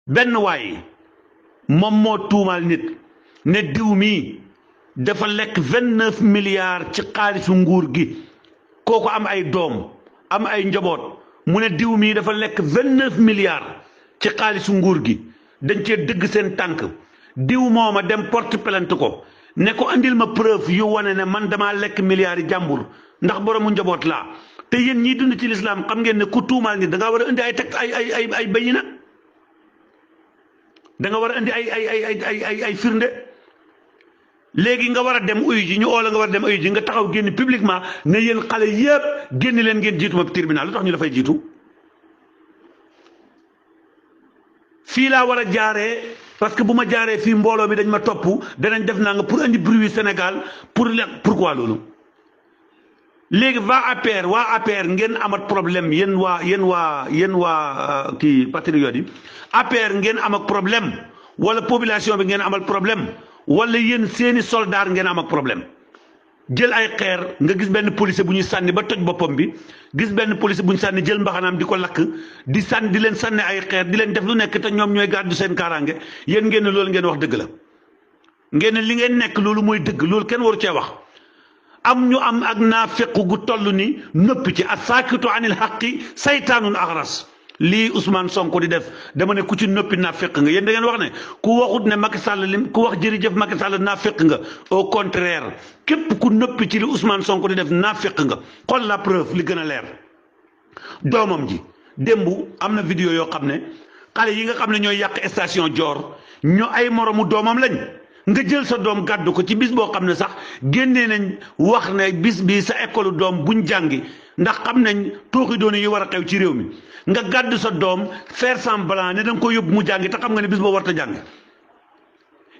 benn waay moom moo tuumaal nit ne diw mii dafa lekk 29 milliards ci xaalisu nguur gi kooku am ay doom am ay njaboot mu ne diw mii dafa lekk 29 milliards ci xaalisu nguur gi dañ cee dëgg seen tànk diw mooma dem porte plainte ko ne ko andil ma preuve yu wane ne man damaa lekk milliards yi jàmbur ndax boroomu njaboot laa te yéen ñii dund ci lislaam xam ngeen ne ku tuumaal nit da ngaa war a indi ay teg ay bayina da nga war a indi ay firnde léegi nga war a dem uyu ji ñu oola nga war a dem uyu ji nga taxaw génn publiquement ne yéen xale yëpp génn leen ngeen jiitu ma tribunal lu tax ñu dafay jiitu fii laa war a jaaree parce que bu ma jaaree fii mbooloo mi dañ ma topp danañ def naa nga pour indi bruit Sénégal pourquoi loolu léegi waa APR ngeen amat problème yéen waa kii patriote yi APR ngeen am ak problème wala population bi ngeen amal problème wala yéen seeni soldat ngeen am ak problème jël ay xeer nga gis benn policier bu ñuy sànni ba toj boppam bi gis benn policier bu ñu sànni jël mbaxanaam di ko lakk di leen sànni ay xeer di leen def lu nekk te ñoom ñooy gàddu seen kaaraange yéen ngeen ne loolu ngeen wax dëgg la ngeen ne li ngeen nekk loolu mooy dëgg loolu kenn waru cee wax am ñu am ak naafeq gu toll ni noppi ci as-saakitu anil haqqi saytaanun axras lii Ousmane Sonko di def dama ne ku ci noppi naafeq nga yéen da ngeen wax ne ku waxut ne Macky Sall lim ku wax jërëjëf Macky Sall naafeq nga au contraire képp ku noppi ci li Ousmane Sonko di def naafeq nga xool la preuve li gën a leer doomam ji démb am na vidéo yoo xam ne xale yi nga xam ne ñooy yàq station Dior ñu ay moromu doomam lañ nga jël sa doom gàddu ko ci bis boo xam ne sax génnee nañ wax ne bis bi sa école doom buñ jàngi ndax xam nañ tooxi doone yi war a xew ci réew mi nga gàddu sa doom faire semblant ne da nga ko yóbbu mu jàngi te xam nga ne bis boo war ta jàngi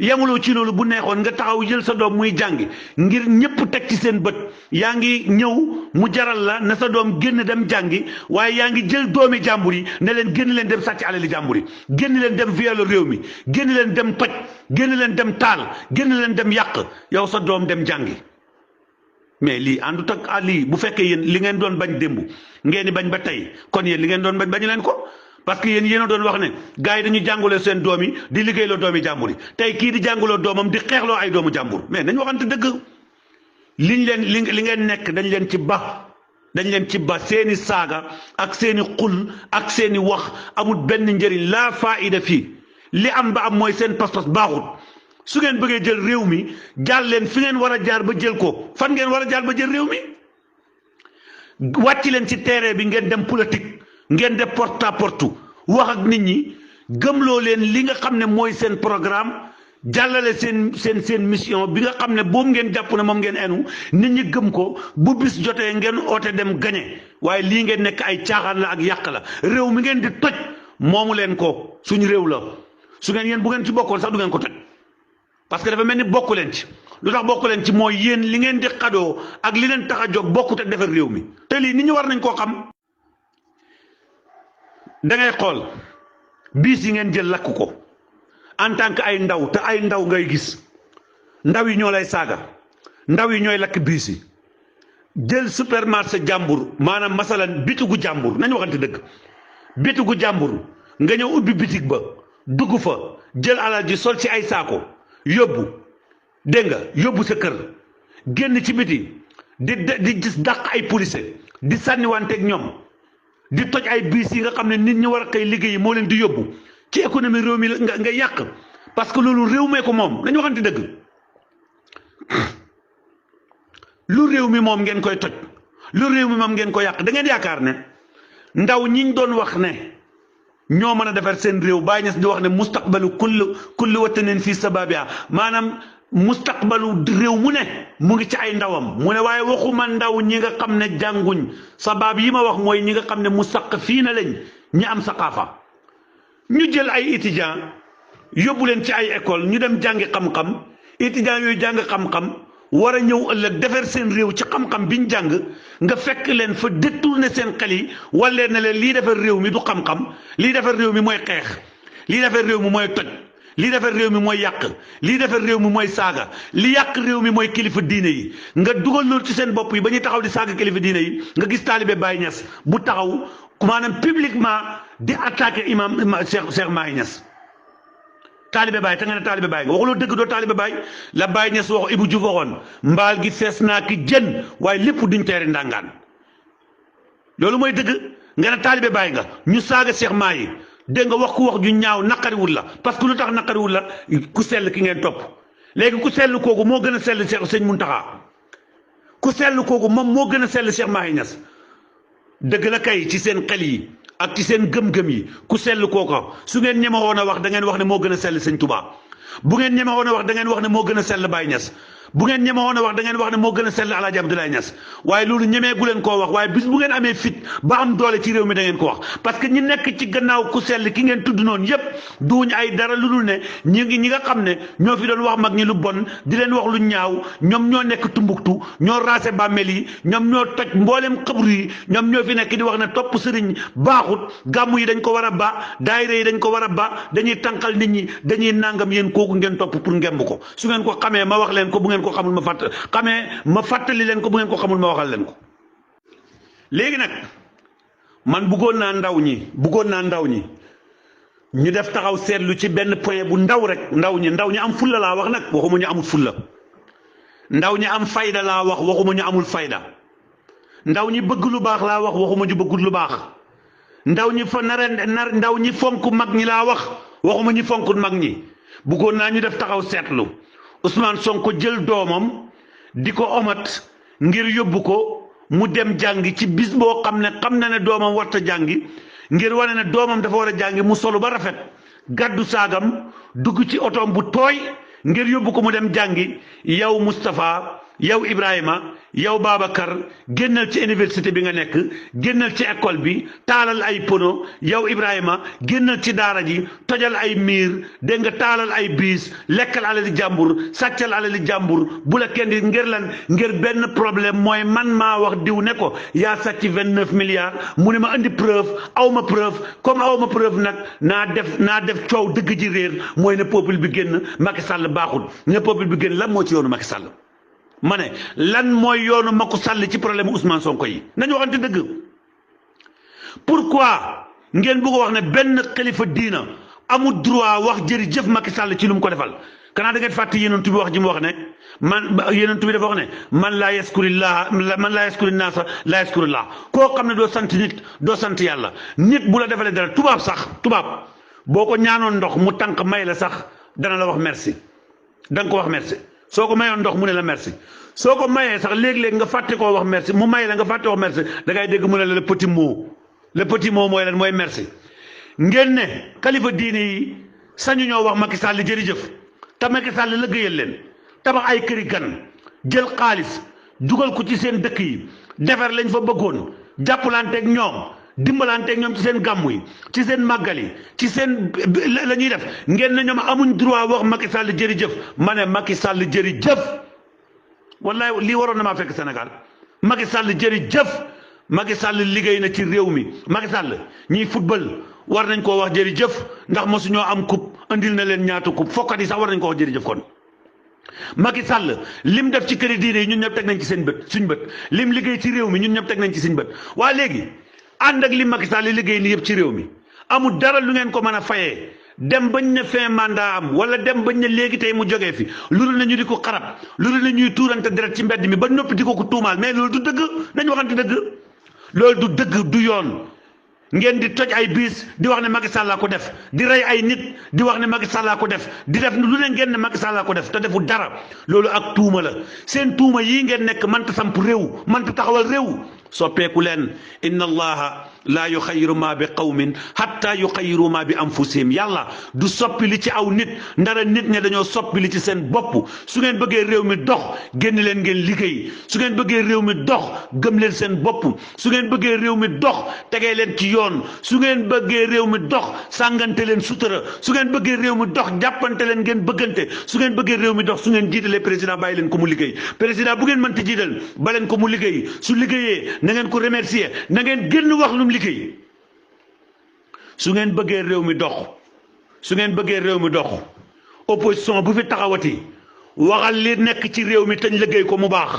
yemuloo ci loolu bu neexoon nga taxaw jël sa doom muy jàngi ngir ñëpp teg ci seen bët yaa ngi ñëw mu jaral la ne sa doom génn dem jàngi waaye yaa ngi jël doomi jàmbur yi ne leen génn leen dem sàcc alali jàmbur yi génn leen dem viole réew mi génn leen dem toj génn leen dem taal génn leen dem yàq yow sa doom dem jàngi mais lii àndut ak lii bu fekkee yéen li ngeen doon bañ démb ngeen di bañ ba tey kon yéen li ngeen doon bañ leen ko parce que yéen a doon wax ne gars yi dañu jàngaloo seen doom yi di liggéeyloo doomi jàmbur yi tey kii di jàngaloo doomam di xeexloo ay doomu jàmbur mais nañ waxante dëgg li ngeen nekk dañ leen ci ba seeni saaga ak seeni xul ak seeni wax amul benn njëriñ laa faida fii li am ba am mooy seen pas-pas baaxut su ngeen bëggee jël réew mi jaar leen fi ngeen war a jaar ba jël ko fan ngeen war a jaar ba jël réew mi wàcc leen ci terrain bi ngeen dem politique ngeen def porte à porte wax ak nit ñi gëmloo leen li nga xam ne mooy seen programme jàllale seen mission bi nga xam ne boobu ngeen jàpp ne moom ngeen enu nit ñi gëm ko bu bis jotee ngeen oote dem gañe waaye lii ngeen nekk ay caaxaan la ak yàq la réew mi ngeen di toj moomu leen ko suñu réew la su ngeen yéen bu ngeen ci bokkoon sax du ngeen ko toj parce que dafa mel ni bokku leen ci lu tax bokku leen ci mooy yéen li ngeen di xadoo ak li leen tax a jóg bokkut ak defar réew mi te lii nit ñi war nañ koo xam da ngay xool biis yi ngeen jël lakk ko en tant que ay ndaw te ay ndaw ngay gis ndaw yi ñoo lay saaga ndaw yi ñooy lakk biis yi jël supermarché jàmbur maanaam masalan bitigu jàmbur nañu waxante dëgg bitigu jàmbur nga ñëw ubbi bitig ba dugg fa jël alal ji sol ci ay saako yóbbu dégg nga yóbbu sa kër génn ci biti di gis dàq ay policier di sànniwanteeg ñoom di toj ay biis yi nga xam ne nit ñi war a xëy liggéeyi moo leen di yóbbu ci économie réew mi nga yàq parce que loolu réew mee ko moom dañu waxante dëgg lu réew mi moom ngeen koy toj lu réew mi moom ngeen ko yàq da ngeen yaakaar ne ndaw ñiñ doon wax ne ñoo mën a defar seen réew Baay Ñas di wax ne mustaqbalu kulli watanin fii sababiha maanaam mustaqbalu réew mu ne mu ngi ci ay ndawam mu ne waaye waxuma ndaw ñi nga xam ne jànguñ sabab yi ma wax mooy ñi nga xam ne musaqifiina lañ ñi am saqaafa ñu jël ay étudiants yóbbu leen ci ay école ñu dem jàngi xam-xam étudiants yooyu jàng xam-xam war a ñëw ëllëg defar seen réew ci xam-xam biñ jàng nga fekk leen fa détourné seen xel yi wala ne leen lii defar réew mi du xam-xam lii defar réew mi mooy xeex lii defar réew mi mooy toj lii defar réew mi mooy yàq lii defar réew mi mooy saaga li yàq réew mi mooy kilifa diine yi nga dugal loolu ci seen bopp yi ba ñuy taxaw di saaga kilifa diine yi nga gis taalibe Baye Niass bu taxaw maanaam publiquement di attaqué imam Cheikh Mahi Niass taalibe baay te nga ne taalibe baay nga waxuloo dëgg doo taalibe baay la Baay Ñas wax Ibu Juuf waxoon mbaal gi fees naa ki jën waaye lépp duñ teeri ndàngaan loolu mooy dëgg nga ne taalibe baay nga ñu saaga Cheikh Mahi dégg nga wax ku wax ju ñaaw naqariwul la parce que lu tax naqariwul la ku sell ki ngeen topp léegi ku sell kooku moo gën a sell Sëñ Muntaxa ku sell kooku moom moo gën a sell Cheikh Mahi Niass dëgg la kay ci seen xel yi ak ci seen gëm-gëm yi ku sell kooka su ngeen ñemewoon a wax da ngeen wax ne moo gën a sell Sëñ Tuubaa bu ngeen ñemewoon a wax da ngeen wax ne moo gën a sell Baay Ñas bu ngeen ñemewoon a wax da ngeen wax ne moo gën a sell Alaaji Abdoulaye Niass waaye loolu ñemee gu leen koo wax waaye bis bu ngeen amee fit ba am doole ci réew mi da ngeen ko wax parce que ñi nekk ci gannaaw ku sell ki ngeen tudd noonu yépp duuñ ay dara lu dul ne ñi nga xam ne ñoo fi doon wax mag ñi lu bon di leen wax lu ñaaw ñoom ñoo nekk Tumbuktu ñoo raase bàmmeel yi ñoom ñoo toj mboolem xabru yi ñoom ñoo fi nekk di wax ne topp sëriñ baaxut gàmmu yi dañ ko war a ba daayira yi dañ ko war a ba dañuy tànqal nit ñi dañuy nangam yéen kooku ngeen topp pour ngemb ko su ngeen ko xamee ma wax leen ko bu ngeen ko xamul ma fàttali leen ko bu ngeen ko xamul ma waxal leen ko léegi nag man bëggoon naa ndaw ñi ñu def taxaw seetlu ci benn point bu ndaw rek ndaw ñi am fulla laa wax nag waxuma ñu amul fulla ndaw ñi am fayda laa wax waxuma ñu amul fayda ndaw ñi bëgg lu baax laa wax waxuma ñu bëggul lu baax ndaw ñi ndaw ñi fonk mag ñi laa wax waxuma ñi fonkul mag ñi bëggoon naa ñu def taxaw seetlu Ousmane Sonko jël doomam di ko omat ngir yóbbu ko mu dem jàngi ci bis boo xam na ne doomam warta jàngi ngir wane ne doomam dafa war a jàngi mu solu ba rafet gàddu saagam dugg ci otoom bu tooy ngir yóbbu ko mu dem jàngi yow Moustapha yow Ibrahima yow Babacar génnal ci université bi nga nekk génnal ci école bi taalal ay pono yow Ibrahima génnal ci daara ji tojal ay miir dégg nga taalal ay biis lekkal alali jàmbur sàccal alali jàmbur bu la kenn di ngir benn problème mooy man maa wax diw ne ko yaa sàcc 29 milliards mu ne ma andi preuve aw ma preuve comme aw ma preuve nag naa def coow dëgg ji réer mooy ne peuple bi génn Macky Sall baaxul ne peuple bi génn lan moo ci yoonu Macky Sall ma ne lan mooy yoonu Macky Sall ci problème Ousmane Sonko yi nañu waxante dëgg pourquoi ngeen bëgg a wax ne benn xalifa diina amul droit wax jërëjëf Macky Sall ci lu mu ko defal kanaa da ngeen fàtte yonent bi wax ji mu wax ne yonent bi dafa wax ne man laa yaskuri naasa laa yaskurillah koo xam ne doo sant nit doo sant yàlla nit bu la defalee dara tubaab boo ko ñaanoon ndox mu tànk may la sax dana la wax merci da nga ko wax merci soo ko mayoon ndox mu ne la merci soo ko mayee sax léeg-léeg nga fàtte koo wax merci mu may la nga fàtte wax merci da ngay dégg mu ne la le petit mot mooy lan mooy merci ngeen ne kalifa diine yi sañu ñoo wax Macky Sall jërëjëf te Macky Sall liggéeyal leen tabax ay këri gan jël xaalis dugal ko ci seen dëkk yi defar lañ fa bëggoon jàppalanteeg ñoom dimbalanteeg ñoom ci seen gàmmu yi ci seen màggal yi ci seen la ñuy def ngeen ne ñoom amuñ droit wax Macky Sall jërëjëf ma ne Macky Sall jërëjëf wallahi lii waroon na maa fekk Sénégal Macky Sall jërëjëf Macky Sall liggéey na ci réew mi Macky Sall ñiy football war nañ koo wax jërëjëf ndax mosuñoo am coupe andil na leen ñaata coupe fokkat yi sax war nañ koo wax jërëjëf kon Macky Sall lim def ci këri diine yi ñun ñëpp teg nañ ci suñ bët lim liggéey ci réew mi ñun ñëpp teg nañ ci suñ bët waa léegi ànd ak li Macky Sall liggéey ni yëpp ci réew mi amul dara lu ngeen ko mën a fayee dem bañ ne fin mandat am wala dem bañ ne léegi tey mu jógee fi loolu la ñu di ko xarab loolu la ñuy tuurante deret ci mbedd mi ba noppi di ko tuumaal mais loolu du dëgg nañu waxante dëgg loolu du dëgg du yoon ngeen di toj ay biis di wax ne Macky Sall ko def di rey ay nit di wax ne Macky Sall ko def di def lu ne ngeen ne Macky Sall ko def te defu dara loolu ak tuuma la seen tuuma yii ngeen nekk mënta samp réew mënta taxawal réew soppeeku leen inna allaha laa yuxayiru ma bi qawmin hatta yuxayiru ma bi anfusihim yàlla du soppi li ci aw nit ndara nit ñe dañoo soppi li ci seen bopp su ngeen bëggee réew mi dox génn leen ngeen liggéey su ngeen bëggee réew mi dox gëm leen seen bopp su ngeen bëggee réew mi dox tegee leen ci yoon su ngeen bëggee réew mi dox sàngante leen sutura su ngeen bëggee réew mi dox jàppante leen ngeen bëggante su ngeen bëggee réew mi dox su ngeen jiitalee président bàyyi leen ko mu liggéey président bu ngeen mënti jiital ba leen ko mu liggéey su liggéeyee na ngeen ko remercier na ngeen génn wax lu mu liggéey su ngeen bëggee réew mi dox opposition bu fi taxawati waxal li nekk ci réew mi tañ liggéey ko mu baax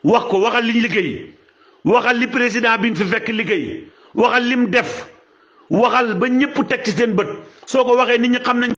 wax ko waxal liñ liggéey waxal li président bi fi fekk liggéey waxal lim def waxal ba ñëpp teg ci seen bët soo ko waxee nit ñi xam nañ